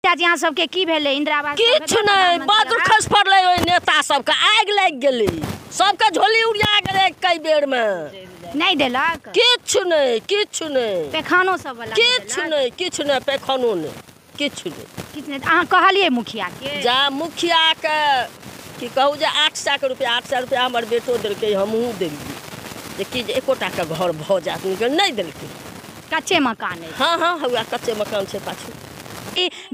चाची अहाँ सबके की भेलै इंदिरा आवास? किछु नहि, बज्र खसि पड़लै ओहि नेता सबके, आगि लागि गेलै, सबके झोली उड़िया गेलै कई बेरमे। नहि देलक किछु नहि, किछु नहि। पैखानो सब वाला किछु नहि, किछु नहि, पैखानो नहि, किछु नहि, किछु नहि। अहाँ कहलियै मुखिया के? जा मुखिया के की कहू जे 800 के रुपया, 800 रुपया हमर बेटो देलकै, हमहूँ देलियै जे कि जे एकोटा के घर भऽ जायत, नहि देलकै। कच्चे मकान है? हाँ हाँ, हौआ कच्चे मकान छै पाछू।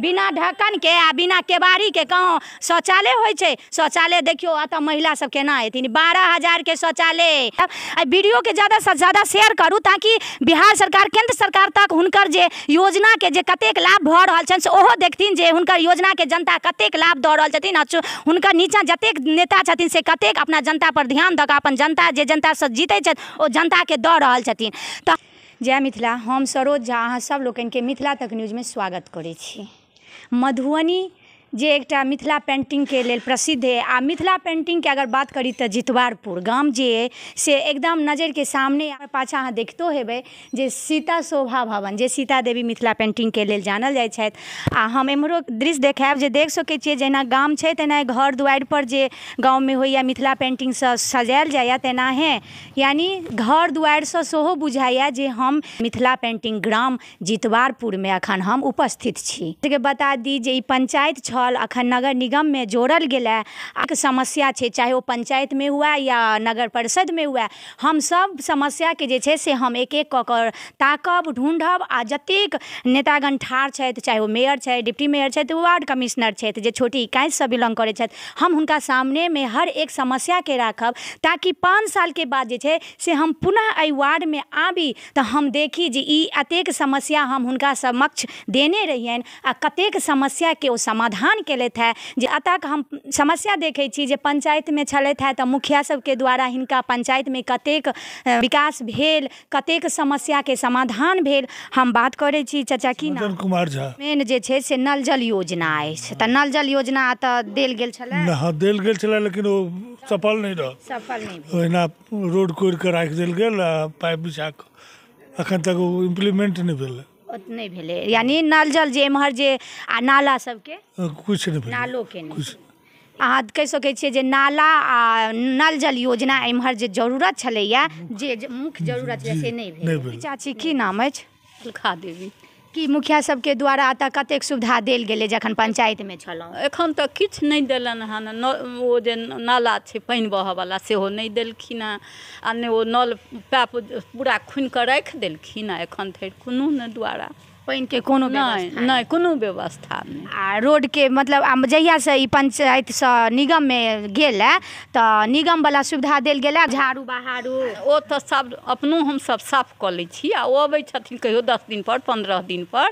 बिना ढक्कन के आ बिना केबाड़ी के कहाँ शौचालय होइ छै? शौचालय देखियौ एतऽ महिला सब केना एथिन। 12,000 के शौचालय। एहि वीडियो के ज़्यादा से ज़्यादा शेयर करू ताकि बिहार सरकार, केंद्र सरकार तक हुनकर जे योजना के जे कतेक लाभ भऽ रहल छनि से ओहो देखथिन जे हुनकर योजना के जनता कतेक लाभ दऽ रहल छथिन आ हुनकर नीचाँ जतेक नेता छथिन से कतेक अपना जनता पर ध्यान दऽ कऽ अपन जनता जे जनतासँ जीतै छथि ओ जनताके दऽ रहल छथिन। तऽ जय मिथिला, हम सरोज झा अहाँ सब लोकनिके मिथिला तक न्यूजमे स्वागत करै छी। मधुबनी जे एकटा मिथिला पेंटिंगके लेल प्रसिद्ध है आ मिथिला पेंटिंगके अगर बात करी तऽ जितवारपुर गाम जे अइ से एकदम नजरिके सामने पाछाँ अहाँ देखितो हेबै जे सीता शोभा भवन, जे सीता देवी मिथिला पेंटिंगके लेल जानल जाइ छथि। आ हम एम्हरो दृश्य देखायब जे देख सकै छियै जेना गाम छै तेना घर दुआरिपर जे गाँवमे होइए मिथिला पेंटिंगसँ सजायल जाइए तेनाहे यानी घर दुआरिसँ सेहो बुझाइए जे हम मिथिला पेंटिंग ग्राम जितवारपुरमे अखन हम उपस्थित छी। बता दी जे ई पंचायत छल, अखन नगर निगम में जोड़ल गेल है। समस्या छै चाहे ओ पंचायत में हुए या नगर परिषद में हुए, हम सब समस्या के जे छै से हम एक एक कऽ कऽ ताकब, ढूँढब आ जतेक नेतागण ठाढ़ छथि, चाहे ओ मेयर छथि, डिप्टी मेयर छथि, वार्ड कमिश्नर छथि, जे छोटी इकाइसँ बिलोंग करै छथि, हम हुनका सामनेमे हर एक समस्याके राखब ताकि 5 सालके बाद जे छै से हम पुनः एहि वार्डमे आबी तऽ हम देखी जे ई एतेक समस्या हम हुनका समक्ष देने रहियनि आ कतेक समस्याके ओ समाधान केलथि है। जे एतऽ हम समस्या देखै छी जे पंचायतमे छलथि है तऽ मुखिया सबके द्वारा हिनका पंचायतमे कतेक विकास भेल, कतेक समस्याके समाधान भेल। हम बात करै छी चाचा की नाम? कुमार झा। मेन जे छै से नल जल योजना अछि, तऽ नल जल योजना एतऽ देल गेल छलै? हँ देल गेल छलै, लेकिन ओ सफल नहि रहल, सफल नहि भेल। ओहिना रोड कोड़ि कऽ राखि देल गेल आ पाइप बिछा कऽ, अखन तक ओ इम्प्लीमेंट नहि भेल, नहि भेलै। यानी नल जल जे एम्हर जे आ नाला सबके किछु नहि भेलै, नालोके नहि। अहाँ कहि सकै छियै जे नाला आ नल जल योजना एम्हर जे जरूरत छलैया, जे मुख्य जरूरत छलै से नहि भेल। चाची की नाम अछि? सुलखा देवी। की मुखिया सबके द्वारा एतऽ कतेक सुविधा देल गेलै जखन पंचायतमे छलहुँ? एखन तऽ किछु नहि देलनि हन। ओ जे नाला छै पानि बहऽवला सेहो नहि देलखिन हँ, आ नहि ओ नल पाइप पूरा खुनि कऽ राखि देलखिन हँ, एखन धरि कोनो नहि द्वारा पानिके कोनो नहि, नहि कोनो व्यवस्था नहि। आ रोडके मतलब जहियासँ ई पंचायतसँ निगममे गेल है तऽ निगमवला सुविधा देल गेल है? झाड़ू बहारू ओ तऽ सब अपनो हमसब साफ कऽ लै छी, आ ओ अबै छथिन कहियो 10 दिन पर, 15 दिन पर,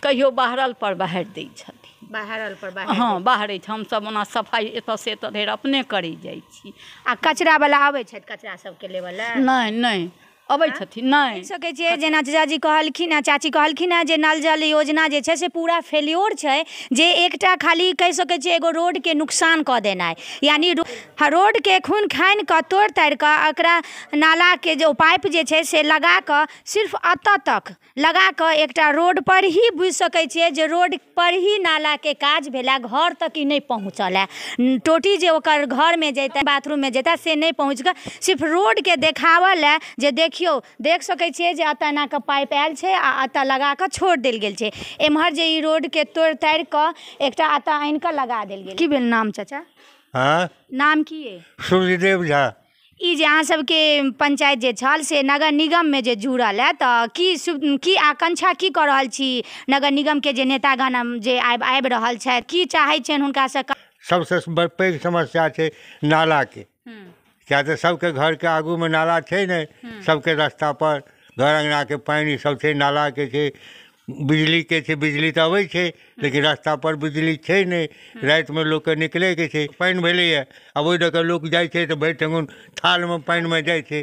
कहियो बाहरल पर बाहर दै छथिन, बाहरल पर। हँ बाहरै छै। हमसब ओना सफाइ एतऽसँ एतऽ धरि अपने करै जाइ छी। आ कचरावला अबै छथि कचरा सबके लेबऽ लए? नहि नहि अबै छथिन, नहि सकै छियै। जेना चाची कहलखिन हँ, चाची कहलखिन हँ जे नल जल योजना जे छै से पूरा फेल्योर छै, जे एकटा खाली कहि सकै छियै एगो रोडके नुकसान कऽ देनाइ, यानी रोडके खून खानि कऽ तोड़ि ताड़ि कऽ एकरा नालाके जे पाइप जे छै से लगा कऽ सिर्फ एतऽ तक लगा कऽ एकटा रोडपर ही बुझि सकै छियै जे रोडपर ही नालाके काज भेलै, घर तक ई नहि पहुँचल है। टोटी जे ओकर घरमे जेतै, बाथरूममे जेतै से नहि पहुँच कऽ सिर्फ रोडके देखाबऽ लए जे देखियौ देख सकै छियै जे एतऽ एना कऽ पाइप आयल छै आ एतऽ लगा कऽ छोड़ि देल गेल छै। एम्हर जे ई रोडके तोड़ि ताड़ि कऽ एकटा एतऽ आनि कऽ लगा देल गेल। की भेल नाम चाचा? हाँ नाम की अइ? सूर्यदेव झा। ई जे अहाँ सबके पंचायत जे छल से नगर निगममे जे जुड़ल है तऽ की आकांक्षा की कऽ रहल छी? नगर निगमके जे नेतागण जे आबि रहल छथि, की चाहै छियनि हुनकासँ? सबसँ पैघ समस्या छै नालाके, किया तऽ सबके घरके आगूमे नाला छै ने, सबके रास्तापर घर अङ्गनाके पानि सब छै, नालाके छै, बिजलीके छै। बिजली तऽ अबै छै लेकिन रास्तापर बिजली छै नहि, रातिमे लोकके निकलैके छै। पानि भेलैए, आब ओहि दऽ कऽ लोक जाइ छै तऽ भरि ठेहुन थालमे पानिमे जाइ छै।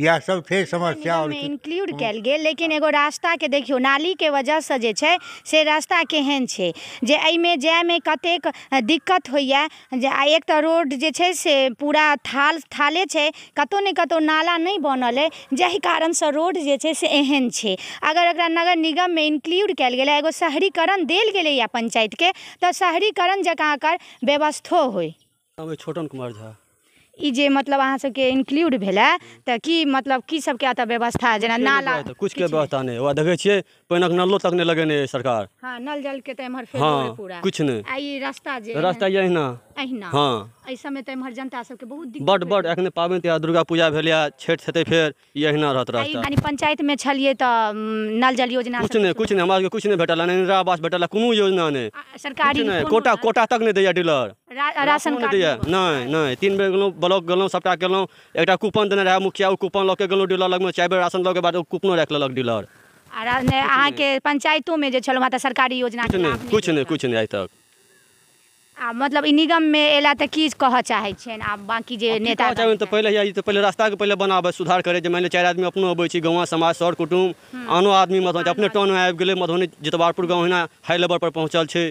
इएह सब छै समस्या। आओर इंक्लूड कयल गेल, लेकिन एगो रास्ताके देखियौ नालीके वजहसँ जे छै से रास्ता केहन छै जे एहिमे जायमे कतेक दिक्कत होइए। जे एक तऽ रोड जे छै से पूरा थाले छै, कतहु ने कतहु नाला नहि बनल अइ, जाहि कारणसँ रोड जे छै से एहन छै। अगर एकरा नगर निगममे इंक्लूड कयल गेलै, एगो शहरीकरण देल गेलैए पंचायतके, तऽ शहरीकरण जकाँ एकर व्यवस्थो होइ। छोटन कुमार झा। ई जे मतलब अहाँ सबके इंक्लूड भेलै तऽ की मतलब की सबके एतऽ व्यवस्था, जेना नाला कुछ के व्यवस्था नहि, ओकरा देखै छियै पानिक नलो तक नहि लगेने अइ सरकार। हाँ, नल जल के तऽ एम्हर फेर पूरा कुछ नहि। आ ई रास्ता जे रास्ता अहिना अहिना, हाँ, एहि सबमे तऽ एम्हर जनता सबके बहुत दिक्कत बड बड। एखने पाबनि तिहार दुर्गा पूजा भेल या छठि हेतै फेर ई अहिना रहत रास्ता। यानी पंचायत मे छलियै तऽ नल जल योजना कुछ नहि, कुछ नहि, हमरा सबके कुछ नहि भेटल, नहि इंदिरा आवास भेटल, कोनो योजना नहि सरकारी, कोटा कोटा तक नहि दैया डीलर, राशन कार्ड दैया नहि नहि। 3 बेर गेलहुँ ब्लॉक गेलहुँ, सबटा केलहुँ, एकटा कूपन देने रहए मुखिया, ओ कूपन लऽ के गेलहुँ डीलर लगमे, 4 बेर राशन लऽ के बाद ओ कूपनो राखि लेलक डीलर। अहाँके पंचायतोमे जे छलहुँ तऽ सरकारी योजना कुछ नहि, कुछ नहि आइ तक। आ मतलब ई निगममे एला तऽ की कहऽ चाहै छियनि आ बाँकी जे नेता? तऽ पहिले ई तऽ पहिले रास्ताके पहिले बनाबै, सुधार करै, जे मानि लिअ 4 आदमी अपनो अबै छी, गाँव समाज सर कुटुम्ब आनो आदमी मधुबनी अपने टाउनमे आबि गेलै, मधुबनी जितवारपुर गाँव ओहिना हाई लेवल पर पहुँचल छै,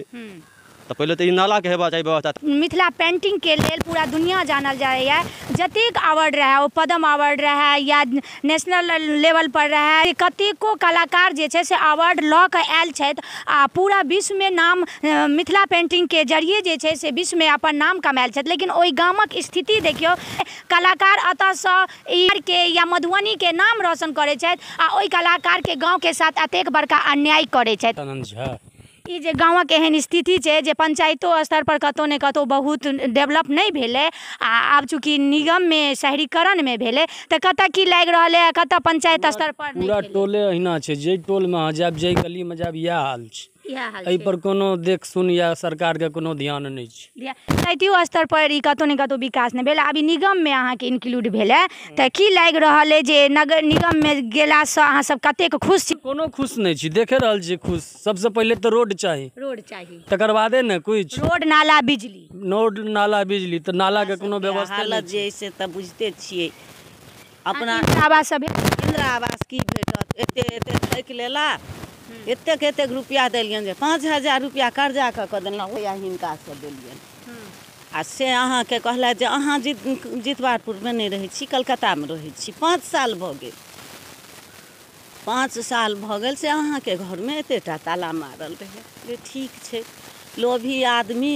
तऽ पहिले तऽ ई नालाके हेबाक चाही व्यवस्था। मिथिला पेंटिंगके लेल पूरा दुनिया जानल जाइए, जतेक अवार्ड रहए, ओ पद्म अवार्ड रहए या नेशनल लेवल पर रहए, कतेको कलाकार जे छै से अवार्ड लऽ कऽ आयल छथि आ पूरा विश्वमे नाम मिथिला पेंटिंगके जरिए जे छै से विश्वमे अपन नाम कमायल छथि। लेकिन ओहि गामक स्थिति देखियौ, कलाकार एतऽसँ ई के या मधुबनीके नाम रोशन करै छथि आ ओहि कलाकारके गाँवके साथ एतेक बड़का अन्याय करै छथि। ई जे गाँवक एहन स्थिति छै जे पंचायतो स्तर पर कतहु ने कतहु बहुत डेवलप नहि भेलै, आ आब चूँकि निगममे शहरीकरणमे भेलै तऽ कतऽ की लागि रहल है, कतऽ पंचायत स्तर पर पूरा टोले अहिना छै। जाहि टोलमे अहाँ जायब, जाहि गलीमे जायब, इएह हाल छै। एहि पर कोनो देख सुन या सरकारके कोनो ध्यान नहि छै। पंचायतियो स्तर पर ई कतहु ने कतहु विकास नहि भेल। आब ई निगममे अहाँके इंक्लूड भेलै तऽ की लागि रहल अइ जे नगर निगममे गेलासँ अहाँ सब कतेक खुश छी? कोनो खुश नहि छी, देखे रहल छी खुश। सबसँ पहिले तऽ रोड चाही, रोड चाही, तकर बादे ने कुछ। रोड नाला बिजली, रोड नाला बिजली, तऽ नालाके कोनो व्यवस्था हालत जे से तऽ बुझिते छियै। अपना आवास, इंदिरा आवास की भेटत, एते एते ठकि लेला, एतेक एतेक रुपया देलियनि जे 5000 रुपया कर्जा कऽ कऽ देलहुँ, या हिनकासँ देलियनि। आ से अहाँके कहलथि जे अहाँ जितवारपुरमे नहि रहै छी, कलकत्तामे रहै छी, 5 साल भऽ गेल, 5 साल भऽ गेल से अहाँके घरमे एतेटा ताला मारल रहै। जे ठीक छै, लोभी आदमी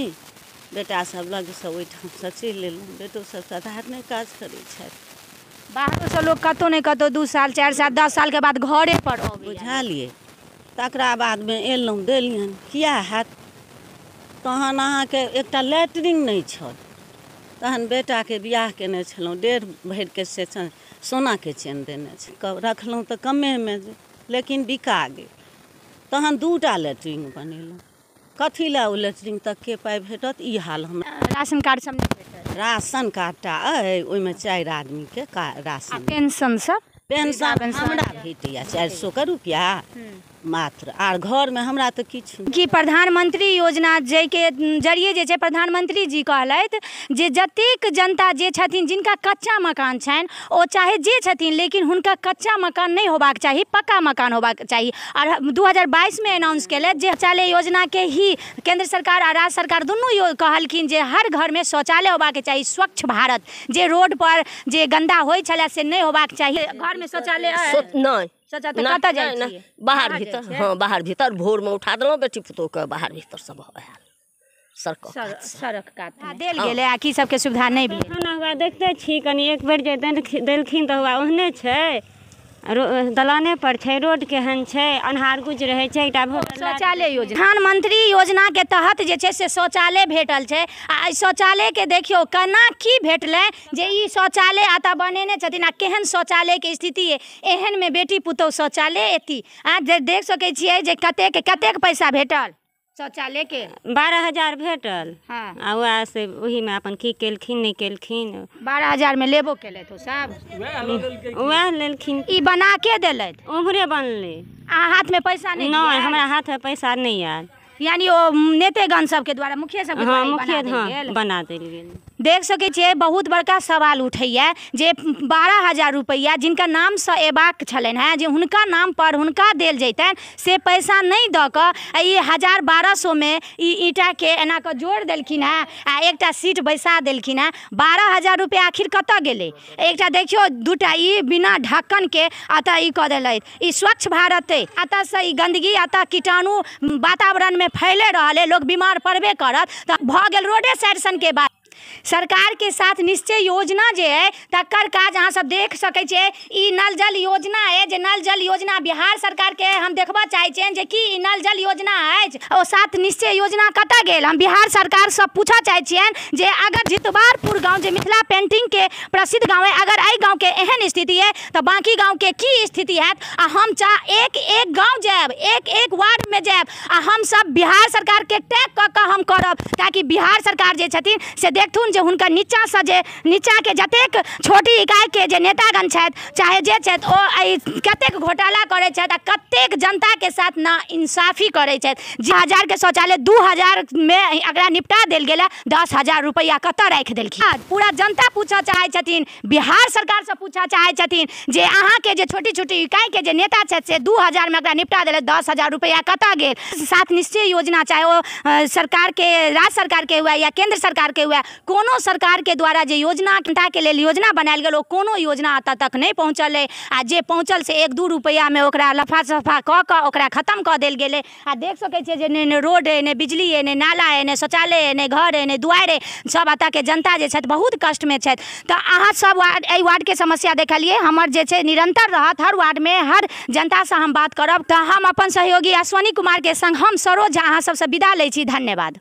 बेटा सब लगसँ ओहिठामसँ चलि एलहुँ, बेटो सब साधारणे काज करै छथि। बाहरोसँ लोक कतहु ने कतहु 2 साल 4 साल 10 सालके बाद घरे पर अबै, बुझलियै। तकरा बादमे एलहुँ, देलियनि, किया हैत। तहन अहाँके एकटा लैट्रिन नहि छल, तहन बेटाके बियाह केने छलहुँ, 1.5 भरिके से सोनाके चेन देने छै, रखलहुँ तऽ कमेमे, लेकिन बिका गेल। तहन 2टा लैट्रिन बनेलहुँ, कथी लए ओ लैट्रिन तकके पाइ भेटत, ई हाल हमरा। राशन कार्ड सब नहि भेटत? राशन कार्डटा अइ, ओहिमे 4 आदमीके राशन। पेंशन सब? पेंशन हमरा भेटैए 400 के रुपया मात्र, आर घरमे हमरा तऽ किछु। कि प्रधानमंत्री योजना जाहिके जरिए जे छै प्रधानमंत्री जी कहलथि जे जतेक जनता जे छथिन जिनका कच्चा मकान छनि, ओ चाहे जे छथिन, लेकिन हुनका कच्चा मकान नहि होबाक चाही, पक्का मकान होबाक चाही। आओर 2022मे अनाउंस केलथि जे शौचालय योजनाके ही केंद्र सरकार आ राज्य सरकार दुनू कहलखिन जे हर घरमे शौचालय होबाक चाही। स्वच्छ भारत, जे रोड पर जे गन्दा होइ छलै से नहि होबाक चाही। घरमे शौचालय नहि, कतऽ जाइ छियै? बाहर भीतर, हाँ बाहर भीतर। भोरमे उठा देलहुँ बेटी पुतोहके, बाहर भीतर सब आयल, सड़क कात देल गेलै। आ की सबके सुविधा नहि भेल? खाना हुआ देखते छी, कनि एक बेर जे देलखिन तऽ हुआ ओहने छै, दलाने पर छै, रोड केहन छै, अन्हार गुज रहै छै। एकटा शौचालय योजना प्रधानमंत्री योजना के तहत जे छै से शौचालय भेटल छै। आ एहि शौचालय के देखियौ केना की भेटलै जे ई शौचालय एतऽ बनेने छथिन आ केहन शौचालय के स्थिति अइ, एहनमे बेटी पुतोहु शौचालय एती। आ जे देख सकै छियै जे कतेक कतेक पैसा भेटल शौचालय के? 12,000 भेटल। हाँ, आ वएह से ओहीमे अपन की केलखिन नहि केलखिन। 12,000 मे लेबो केलथि ओ सब, वएह लेलखिन। ई बना के देलथि? उम्हरे बनलै। अहाँ हाथमे पैसा नहि? नहि, हमरा हाथमे पैसा नहि आयल। यानी ओ नेतेगण सबके द्वारा, मुखिया सबके हँ, द्वारा ई मुखिया बना देल हँ गेल। बना देल गेल। देख सकै छियै, बहुत बड़का सवाल उठैया जे 12,000 रुपैआ जिनका नामसँ अयबाक छलनि हेँ, जे हुनका नाम पर हुनका देल जैतनि, से पैसा नहि दऽ कऽ ई 1000-1200 मे ई ईंटाके एना कऽ जोड़ि देलखिन हेँ आ एकटा सीट बैसा देलखिन हेँ। 12,000 रुपैआ आखिर कतऽ गेलै? एकटा देखियौ, दूटा ई बिना ढक्कनके एतऽ ई कऽ देलथि। ई स्वच्छ भारत अइ, एतऽसँ ई गन्दगी, एतऽ कीटाणु वातावरणमे फैले रहल अइ, लोक बीमार पड़बे करत। तऽ भऽ गेल रोडे साइड सनके बात। सरकार के साथ निश्चय योजना जे अइ तकर काज अहाँ सब देख सकै छियै। ई नल जल योजना अइ, जे नल जल योजना बिहार सरकारके हम देखबऽ चाहै छियनि जे की ई नल जल योजना अछि, ओ सात निश्चय योजना कतऽ गेल? हम बिहार सरकारसँ पूछऽ चाहै छियनि जे अगर जितवारपुर गाँव, जे मिथिला पेंटिंगके प्रसिद्ध गाँव अइ, अगर एहि गाँवके एहन स्थिति अइ तऽ बाँकी गाँवके की स्थिति हैत? आ हम चाह एक एक गाँव जायब, एक एक वार्डमे जायब आ हमसब बिहार सरकारके टैग कऽ कऽ हम करब, ताकि बिहार सरकार जे छथिन से देखथुन जे हुनकर नीचाँसँ जे नीचाँके जतेक छोटी इकाइके जे नेतागण छथि, चाहे जे छथि, ओ एहि कतेक घोटाला करै छथि आ कतेक जनताके साथ नाइंसाफी करै छथि। जे 1000के शौचालय 2000मे एकरा निपटा देल गेल, 10,000 रुपैआ कतऽ राखि देलखिन? पूरा जनता पूछऽ चाहै छथिन, बिहार सरकारसँ पूछऽ चाहै छथिन जे अहाँके जे छोटी छोटी इकाइके जे नेता छथि से 2000मे एकरा निपटा देलथि, 10,000 रुपैआ कतऽ गेल? साथ निश्चय योजना, चाहे ओ सरकारके, राज्य सरकारके हुए या केन्द्र सरकारके हुए, कोनो सरकारके द्वारा जे योजना जनताके लेल योजना बनायल गेल, ओ कोनो योजना एतऽ तक नहि पहुँचल अइ। आ जे पहुँचल से 1-2 रुपैआमे ओकरा लफा सफा कऽ कऽ ओकरा खतम कऽ देल गेलै। आ देख सकै छियै जे ने रोड अइ, ने बिजली अइ, ने नाला अइ, ने शौचालय अइ, ने घर अइ, ने दुआरि अइ। सब एतऽके जनता जे छथि बहुत कष्टमे छथि। तऽ अहाँ सब एहि वार्डके समस्या देखलियै, हमर जे छै निरन्तर रहत, हर वार्डमे हर जनतासँ हम बात करब। तऽ हम अपन सहयोगी अश्वनी कुमारके संग हम सरोज झा अहाँ सबसँ विदा लै छी। धन्यवाद।